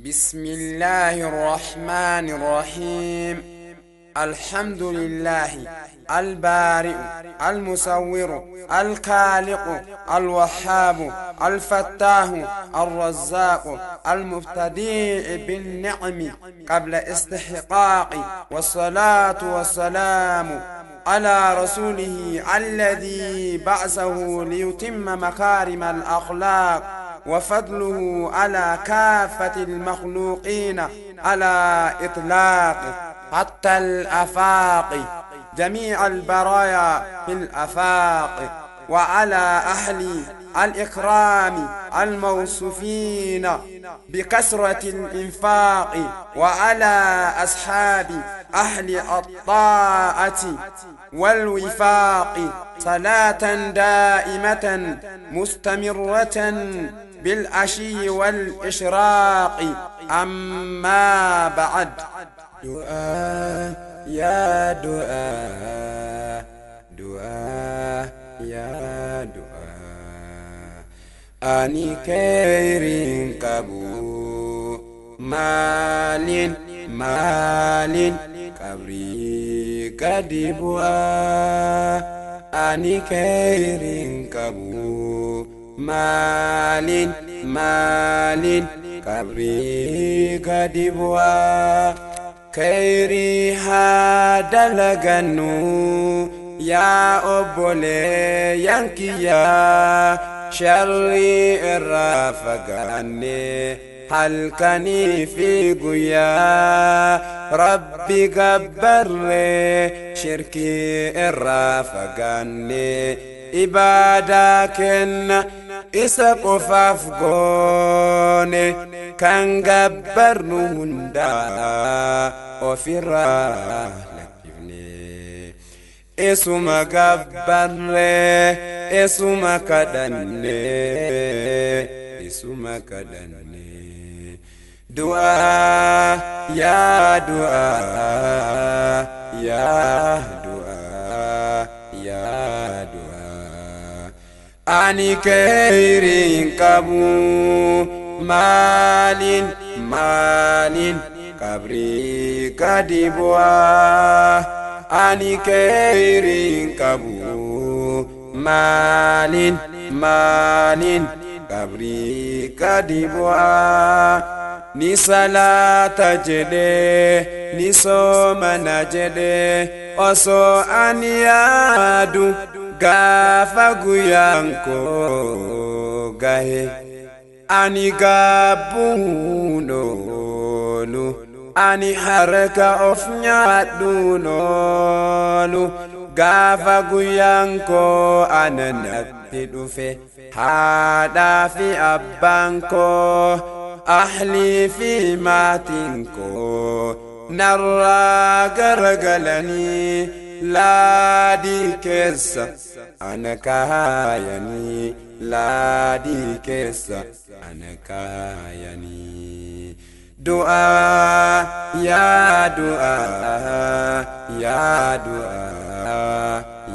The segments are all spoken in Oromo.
بسم الله الرحمن الرحيم. الحمد لله البارئ المصور الخالق الوهاب الفتاح الرزاق المبتدئ بالنعم قبل استحقاق، والصلاة والسلام على رسوله الذي بعثه ليتم مكارم الأخلاق، وفضله على كافة المخلوقين على إطلاق حتى الآفاق، جميع البرايا في الآفاق، وعلى أهل الإكرام الموصوفين بكثرة الإنفاق، وعلى أصحاب أهل الطاعة والوفاق، صلاة دائمة مستمرة بالعشي والإشراق. أما بعد. دعاء يا دعاء، دعاء يا دعاء، أني khayrin qabu maalin maalin qabrii gadi bu'aa, ani khayrin qabu maalin maalin qabrii gadi bu'aa. Khayrii haa dalagannu yaa obboleeyyan kiyyaa, sharrii irraa fagaanne halkanii fi guyyaa, rabbi gabbarree shirkii irraa fagaanne, ibaadaa kenna isa qofaaf goone, kan gabbarru hundaa ofirraa lakkifne, isuma gabbarree isuma kadhanne, isuma kadhanne. Du'aa yaa du'aa, yaa du'aa, yaa du'aa, ani khayrin qabu maalin maalin qabrii gadi bu'aa, ani khayrin qabu maalin maalin qabrii gadi bu'aa. Ni salaata jedhee ni soomana jedhee osoo ani yaadu, gaafa guyyaan koo gahe ani gaabbuun oolu, ani harka of nyaadhuun oolu, gaafa guyyaan koo ana natti dhufe, haadhaa fi abbaan koo ahlii fi maatiin koo narraa garagalanii, laadii keessa ana kaayanii, laadii keessa ana kaayanii. Du'aa yaa du'aa, yaa du'aa,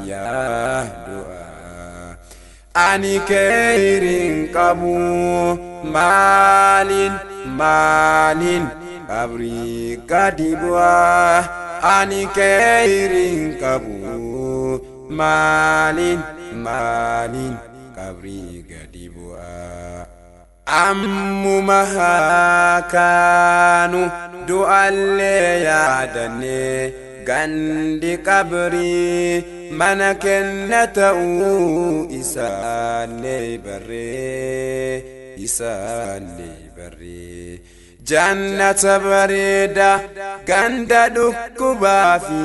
yaa du'aa, ani khayrin qabu maalin maalin qabrii gadi bu'aa, ani khayrin qabu maalin maalin qabrii gadi bu'aa. Ammuma haa kaanu du'allee yaadanne, gandi qabrii mana kenna ta'uu isaallee barree, isaallee barree. Jannata bareeda ganda dhukkubaa fi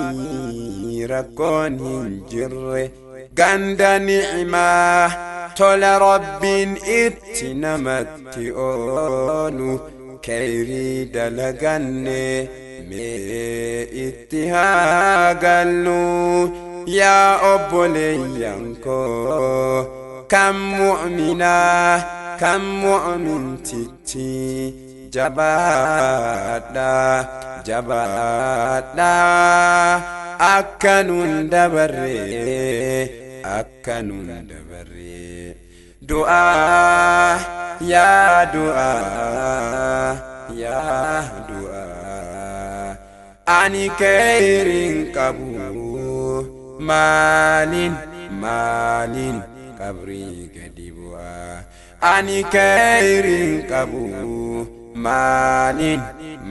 rakkoon hin jirre, ganda ni'imaa tola rabbiin itti namatti oolu, khayrii dalaganne mee itti haa gallu. Yaa obboleeyyan koo kan mu'minaa kan mu'mintitti, jabaadha jabaadha, akka nun dabarree, akka nun dabarree. Du'aa yaa du'aa, yaa du'aa ani keeyriin qabu maaliin maaliin qabrii gadi bu'aa ani keeyriin qabu maaliin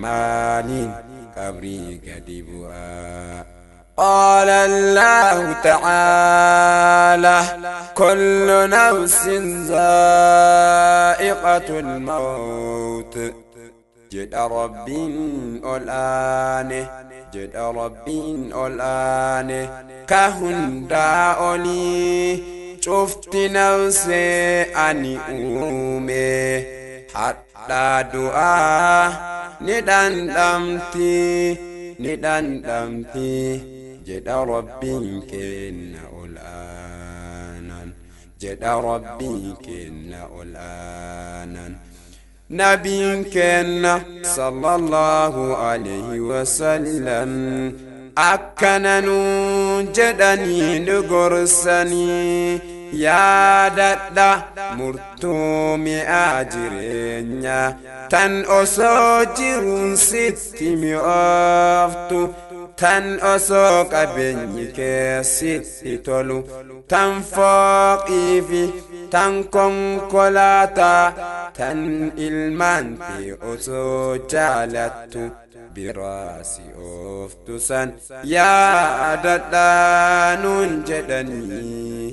maaliin qabrii gadi bu'aa. قال الله تعالى كل نفس ذائقة الموت jedha Rabbiin ol aane jedha Rabbiin ol aane ka hundaa olii cufti nafsee ani uume hadhaa du'aa ni dhandhamti ni dhandhamti jedha Rabbiin kenna ol aanan jedha Rabbiin kenna ol aanan. Nabiin kenna sallallahu alayhi wasallam akkana nuun jedhanii nu gorsanii yaadadha murtuu mi'aa jireenya tan osoo jiruun sitti mi'ooftu tan osoo qabeenyi kee sitti tolu tan fooqii fi tan konkolaataa tan ilmaan kee osoo jaalattu biraa si ooftu san yaadadhaa nuun jedhanii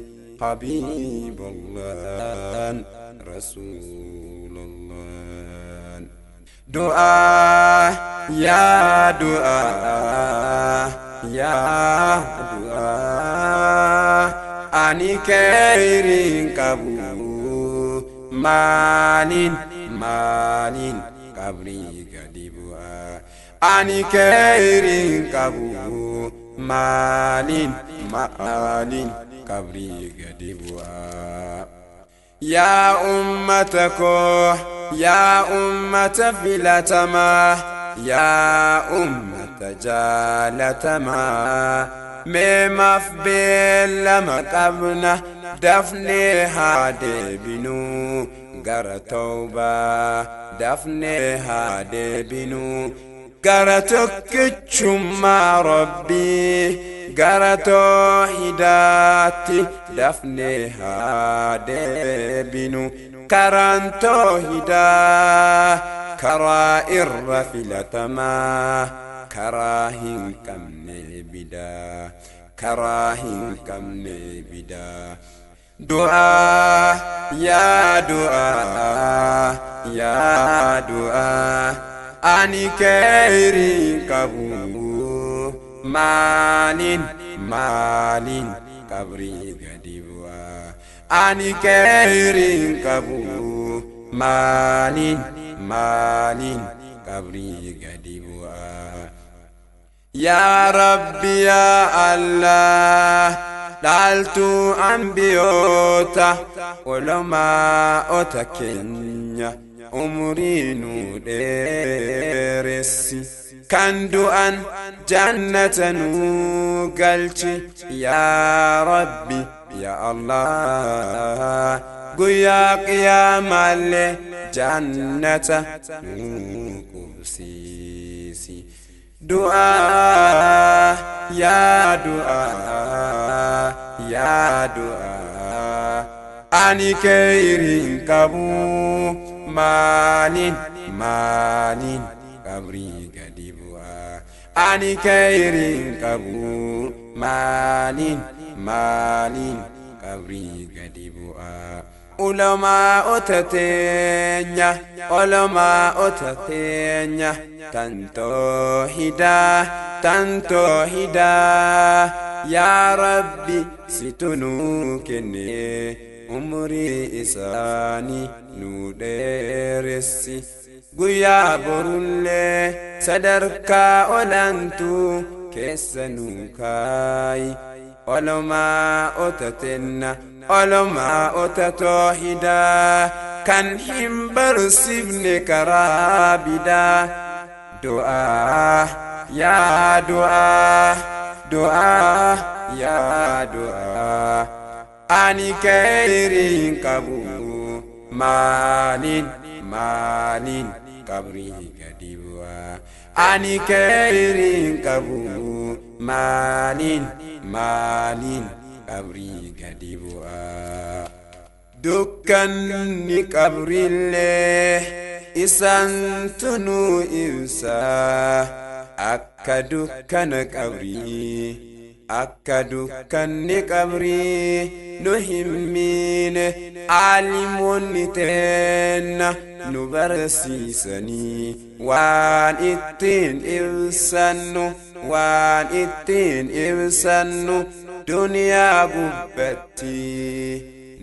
habiiballaan rasuulallaan. Du'aa yaa du'aa yaa du'aa ani keeyriin qabu maaliin maaliin qabrii gadi bu'aa ani keeyriin qabu maaliin maaliin qabrii gadi bu'aa. Yaa ummata koo yaa ummata filatamaa yaa ummata jaalatamaa mee maaf beellama qabna dafnee haa deebinuu gara tawbaa dafnee haa deebinuu gara tokkichummaa Rabbii gara toohidaatti dafnee haa deebinu karaan toohidaa karaa irra filatamaa karaa hin qabne bidaa karaa hin qabne bidaa. Du'aa yaa du'aa yaa du'aa ani keeyriin qabu maaliin maaliin qabrii gadi bu'aa ani keeyriin qabu maaliin maaliin qabrii gadi bu'aa. Yaa Rabbi yaa Allah dhaaltuu ambiyoota ulamaa'ota keenya umrii nuu dheeressi kan du'an jannata nuu galchi yaa Rabbi yaa Allah guyyaa qiyaamaallee jannata nuu qubsiisi. Du'aa yaa du'aa yaa du'aa ani keeyriin qabu maaliin maaliin qabrii gadi bu'aa ani keeyriin qabu maaliin maaliin qabrii gadi bu'aa. Ulamaa'ota teenya ulamaa'ota teenya tan toohidaa tan toohidaa yaa Rabbi situ nuu kenne umrii isaanii nuu dheeressi guyyaa borullee sadarkaa olaantuu keessa nuu kaayi ulamaa'ota tenna ulamaa'ota toohidaa kan hin barsiifne karaa bidaa. Du'aa yaa du'aa du'aa yaa du'aa ani keeyriin qabu maaliin maaliin Qabrii gadi bu'aa ani keeyriin qabu maaliin maaliin qabrii gadi bu'aa. Dukkanni qabriillee isantu nu ibsa, akka dukkana qabrii, akka dukkanni qabrii nu hin miine aalimoonni teenna nu barsiisanii waan ittiin ibsannu, waan ittiin ibsannu duniyaa gubbatti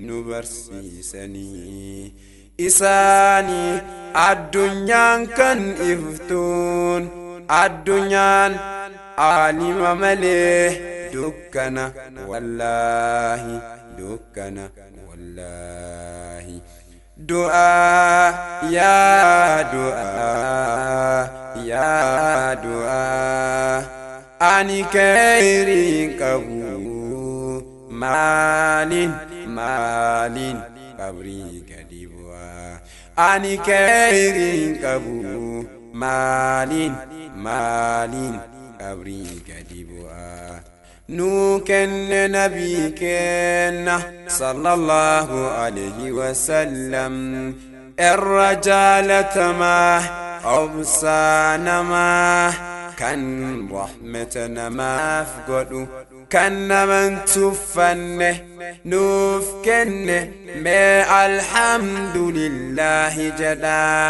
nu barsiisanii. Isaanii addunyaan kan iftuun, addunyaan aalima malee dukkana, wallaahi dukkana, wallaahi. Du'aa yaa du'aa yaa du'aa ani keeyriin qabu maaliin maaliin qabrii gadi bu'aa ani keeyriin qabu maaliin maaliin qabrii gadi bu'aa. Nuu kenne nabii kenna sallallahu alayhi wasallam, irra jaalatamaa, obsaa namaa, kan rahmata namaaf godhu, kan naman tuffanne nuuf kenne. Mee alhamdulillaahi jedhaa.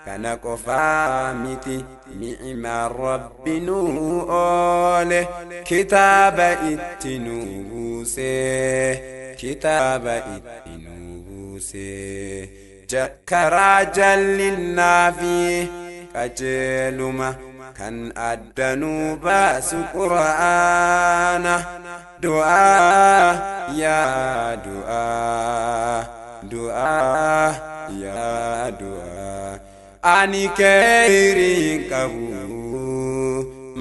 Kana qofaa miti, ni'imaan rabbi nuu oole kitaaba itti nuu buuse, kitaaba itti nuu buuse, karaa jallinnaa fi qajeeluma kan adda nuu baasu qura'aana. Du'aa yaa du'aa, du'aa yaa du'aa ani keeyriin qabu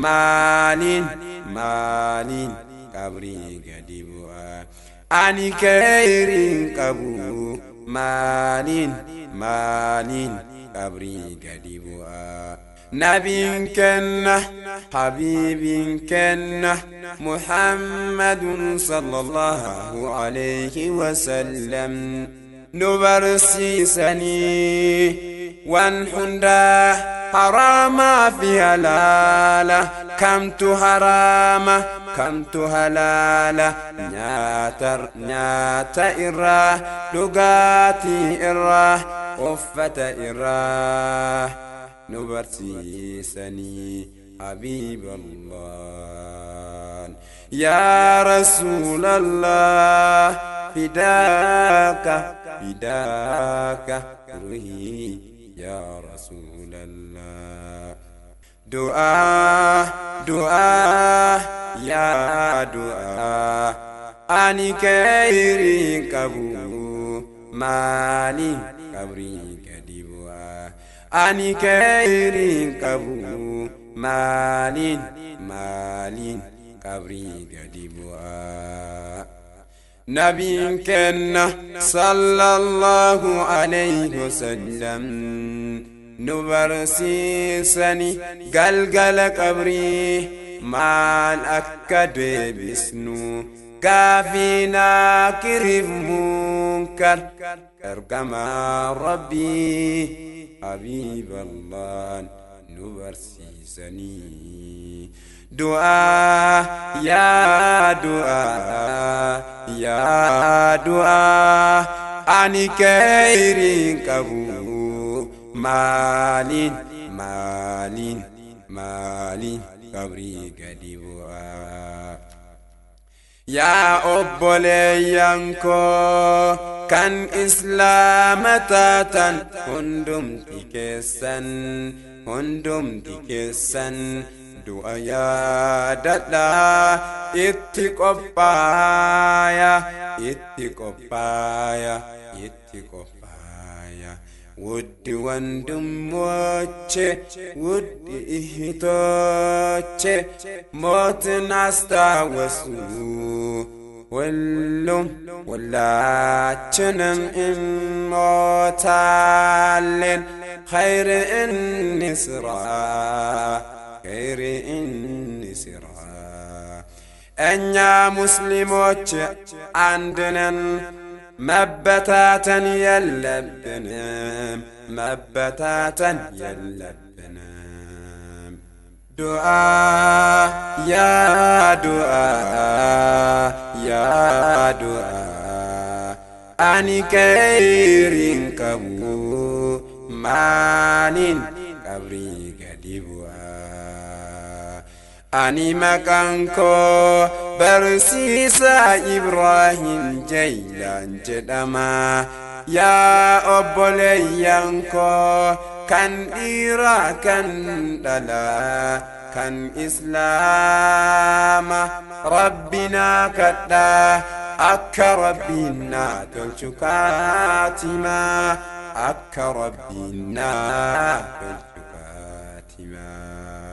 maaliin maaliin qabrii gadi bu'aa ani keeyriin qabu maaliin maaliin qabrii gadi bu'aa. Nabiin kenna, habiibiin kenna Muhammadun sallallahu alayhi wasallam nu barsiisanii waan hundaa, haraamaa fi halaala, kamtu haraama kamtu halaala, nyaata irraa, dhugaatii irraa, uffata irraa nu barsiisanii. Habiiballah yaa rasuulallah, fidaaka fidaaka ruhii yaa rasuulallah. Du'aa du'aa yaa du'aa ani keeyriin qabu maaliin qabrii gadi bu'aa ani keeyriin qabu maaliin maaliin qabrii gadi bu'aa. Nabiin kenna sallallahu alayhi wasallam nu barsiisani galgala qabrii maal akka deebisnu gaafii naakiriif munkar. Ergamaa rabbii habiiballaan nu barsiisanii. Du'aa yaa du'aa yaa du'aa ani keeyriin qabu maaliin maaliin maaliin qabrii gadi bu'aa. Yaa obboleeyyan koo kan islaama taatan hundumti keessan, hundumti keessan du'a yaadadhaa, itti qophaaya, itti qophaaya, itti qophaaya. ውድ ወንድሞቼ፣ ውድ እህቶቼ፣ ሞትን አስታወሱ። ሁሉም ሁላችንም እንሞታለን። Khayri inni siraa, khayri inni siraa። እኛ ሙስሊሞች አንድ ነን፣ መበታተን የለብንም፣ መበታተን የለብንም። ዱዓ ያ ዱዓ ያ ዱዓ፣ ani khayriin qabu maaliin qabrii gadi bu'aa? Ani maqaan koo barsiisaa Ibraahim Jaylaan jedhama. Yaa obboleeyyan koo kan dhiiraa kan dhalaa kan islaama, rabbinaa kadhaa akka rabbiin naa tolchu kaatimaa, akka rabbiin naa tolchu kaatimaa.